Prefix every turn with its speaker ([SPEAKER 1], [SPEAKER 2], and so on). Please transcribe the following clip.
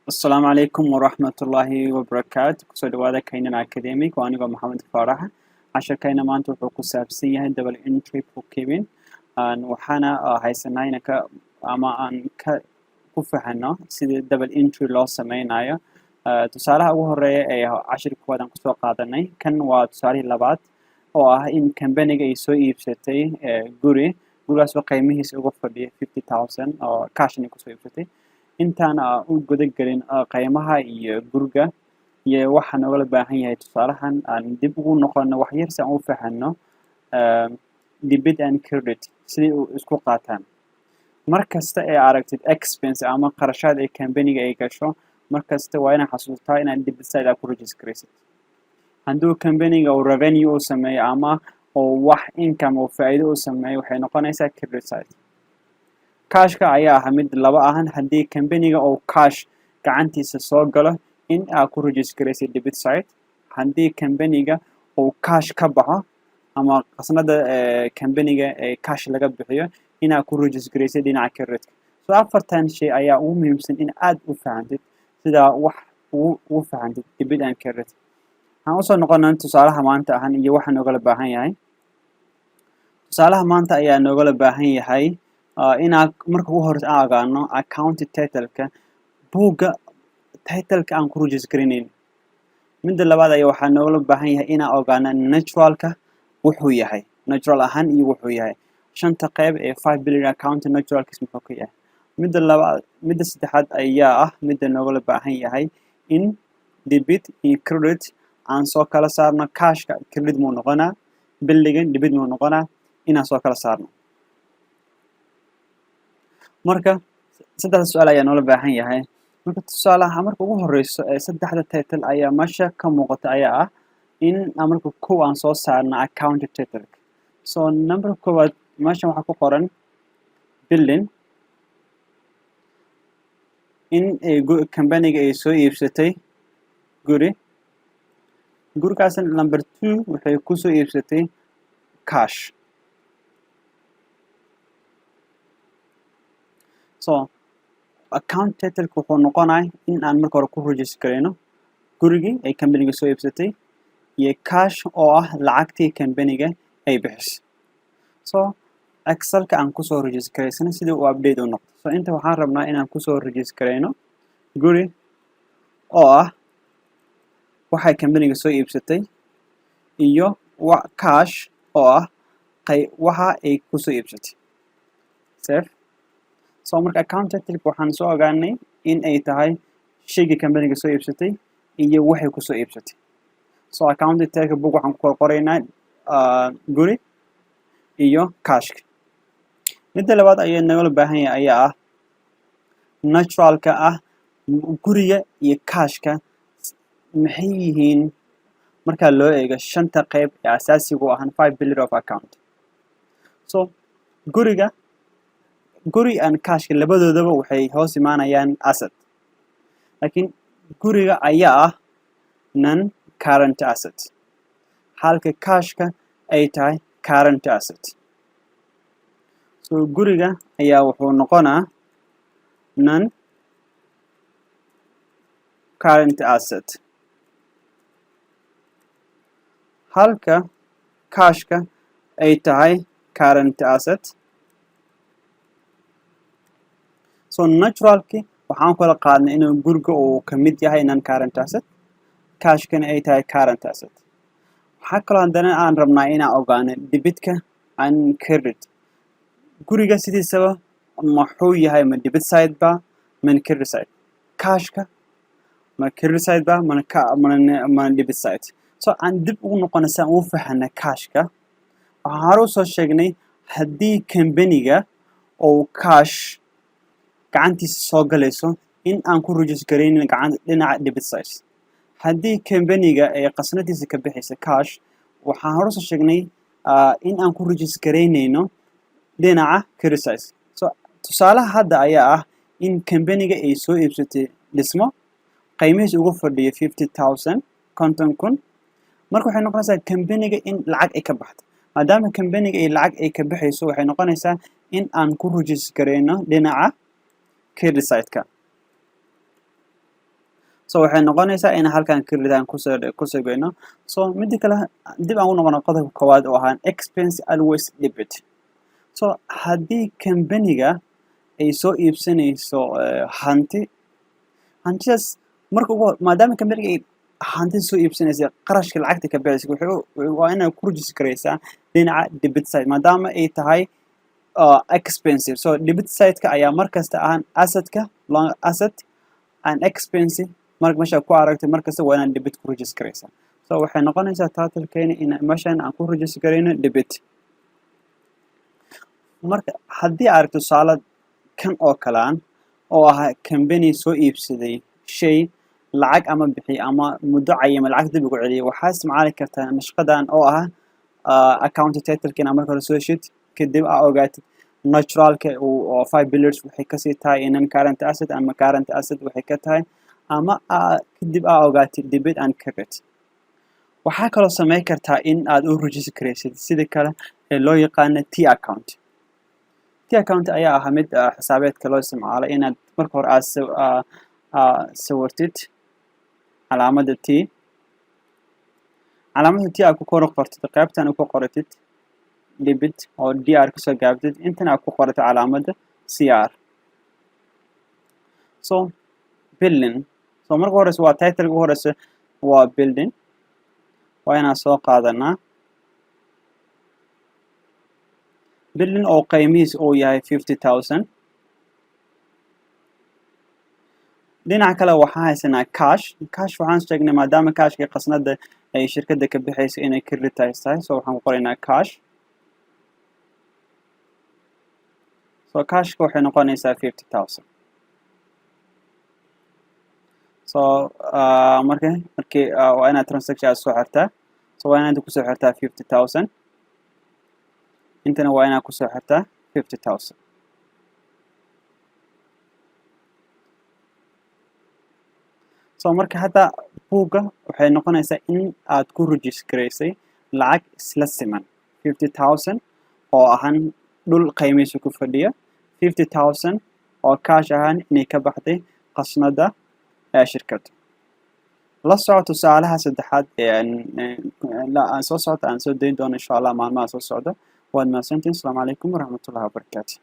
[SPEAKER 1] Asalaamu calaykum waraxmatullaahi wabarakaatu. Kusoo dhawaada Kaynan Academic. Waa anigoo Maxamed Faarax. Casharkayna maanta wuxuu ku saabsan yahay double entry bookkeeping. Waxaana haysanaa inaan ka ama aan ka ku fahano sidii double entry loo sameynayo. Tusaalaha ugu horeeya ee cashirka koowaad aan kusoo qaadanay, kan waa tusaalihii labaad, oo ah in companyga ay soo iibsatay guri, gurigaasoo qiimihiisa uga fadhiya 50,000 oo cash inay kusoo iibsatay. Intaan u guda gelin qiimaha iyo guriga iyo waxa noogala baahan yahay, tusaalahan aan dib ugu noqono wax yar si aan u fahano debit and credit sidai u isku qaataan. Mar kasta ee aragtid expense ama qarashaad ee companyga ay gasho, mar kasta waa inaad xasuustaa inaad debit side aad ku registraysid. Hadduu companyga uu revenue uu sameeyo ama uu wax income oo faa'iido uu sameeyo, waxay noqonaysaa credit side. Cashka ayaa ah mid laba ahan. Haddii companyga uu cash gacantiisa soo galo, in aad ku registraysid debit side. Haddii companyga uu cash ka baxo ama qasnada companyga ee cash laga bixiyo, inaad ku registraysid dhinaca creditka. So afartan shay ayaa ugu muhiimsan in aad u fahantid, sidaa wax ugu fahantid debit and credit. Waxaan usoo noqonaa tusaalaha maanta ahan iyo waxa noogala baahan yahay. Tusaalaha maanta ayaa noogala baahan yahay inaan marka ugu horeysa aan ogaano account titleka, buugga titleka aan ku registraynayn. Midda labaad ayaa waxaa noogala baahan yahay inaan ogaano naturalka wuxuu yahay, natural ahaan iyo wuxuu yahay shanta qeyb ee five pillar account naturalkiis muxuu ka yahay. Midda labaad, midda saddexaad ayaa ah midda noogala baahan yahay in debit iyo credit aan soo kala saarno. Cashka credit muu noqonaa, buildingan debit muu noqonaa, inaan soo kala saarno. Marka saddexda su-aal ayaa noola baahan yahay. Marka tusaalaha marka ugu horeyso ee saddexda title ayaa meesha ka muuqata ayaa ah in aan marka kow aan soo saarno account title. So number koowaad meeshan waxaa ku qoran building, in ay companyga ay soo iibsatay guri. Gurigaasna number two waxay kusoo iibsatay cash. So account titleka wuxuu noqonaya in aan marka hore ku register gareyno gurigii ay companyga soo iibsatay iyo cash oo ah lacagtii companyga ay bixisay. So Excelka aan kusoo register gareysano sidii uu update u noqdo. So inta waxaan rabnaa inaan kusoo register gareyno guri oo ah waxay companyga soo iibsatay iyo cash oo ah waxa ay kusoo iibsatay. Save. So marka account titleka waxaan soo ogaanay in ay tahay shaygii companyga soo iibsatay iyo waxay kusoo iibsatay. So account titleka book waxaan ku kor qoraynaa guri iyo cashka. Midda labaad ayaa nagala baahan yahay ayaa ah naturalka ah guriga iyo cashka maxay yihiin marka loo eego shanta qeyb ee asaasiga u ahaan five pillar of account. So guriga, guri and cashka labadoodaba waxay hoos imaanayaan asset, laakiin guriga ayaa ah non current asset, halka cashka ay tahay current asset. So guriga ayaa wuxuu noqonaa non current asset, halka cashka ay tahay current asset. So naturalki waxaan kula qaadnay inuu guriga uu ka mid yahay non current asset, cashkana ay tahay current asset. Waxaa kaloo haddana aan rabnaa inaan ogaano debitka and credit. Guriga sidiisaba muxuu yahay? Ma debit side ba mana credit side? Cashka ma credit side ba mana ka mana mana debit side? So aan dib ugu noqono si aan ugu fahana cashka. Waxaan hore usoo sheegnay haddii companyga uu cash gacantiisa soo galayso in aan ku register garaynin gacan dhinaca debit side. Haddii companyga ay qasnadiisa ka bixaysa cash, waxaan hore usoo sheegnay in aan ku register garaynayno dhinaca credit side. So tusaalaha hadda ayaa ah in companyga ay soo iibsatay dhismo qiimihiisa ugu fadhiyo 50,000, 50,000. Marka waxay noqonaysaa companyga in lacag ay ka baxdo. Maadaama companyga ay lacag ay ka baxayso, waxay noqonaysaa in aan ku register garayno dhinaca credit side-ka. So waxay noqonaysaa in halkan credit aan kusoo geyno. So midda kale, dib aan u noqono qodobka koowaad oo ahaan expense always debit. So haddii company-ga ay soo iibsanayso hanti, hantidaas marka ugu maadaama company-ga ay hanti soo iibsanaysa, qarashka lacagta ka bixaysa waa inaad ku register garaysaa dhinaca debit side, maadaama ay tahay expensive. So debit side-ka ayaa markasta ahaan assetka, long asset and expensive. Marka meesha ku aragtay, markasta waa inaad debit ku register garaysaa. So waxay noqonaysaa title-keena in meeshan aan ku register garayno debit. Marka haddii aragto tusaale kan oo kalean oo ah company soo iibsaday shay, lacag ama bixiy ama muddo cayima lacag dib ugu celiyay, waxaa isticmaali kartaa nashqadan oo ah account title-keena marka hore soo heshid, kadib aa ogaatid naturalka oo five pillars waxay kasii tahay inan current asset ama current asset waxay ka tahay, ama kadib aa ogaatid debit and credit. Waxaa kaloo samayn kartaa in aad u register garaysid sida kale ee loo yaqaano T account. T account ayaa ahaa mid xisaabeedka loo isticmaalay inaad marka hore aad sawirtid calaamadda T. Calaamadda T aad ku kor qortid, qaybtan ku qoratid debit oo DR kasoo gaabtid, intana aad ku qoratid calaamadda CR. So building, so marka horeysa waa title ugu horeysa waa building. Waa inaan soo qaadanaa building oo qiimihiis uu yahay 50,000. Dhinaca kale waxaan haysanaa cash. Cash waxaan sheegnay maadaama cashka khasnada ay shirkadda ka bixayso inay credit tahay, so waxaan ku qoraynaa cash. So cashka waxay noqonaysaa 50,000. So marka markii waa inaad transaction aad soo xirtaa. So waa inaad kusoo xirtaa 50,000, intana waa inaad kusoo xirtaa 50,000. So marka hadda buugga waxay noqonaysaa in aad ku register garaysay lacag isla siman 50,000 oo ahaan dhul qiimihiisa ku fadhiya, 50,000 oo cash ahaan inay ka baxday khasnada ee shirkadda. La soco tusaalaha saddexaad ee aan soo socda, aan soo dayn doono insha Allah maalmaha soo socda. Waad mahadsantihin. Asalaamu calaykum waraxmatullahi wabarakaatu.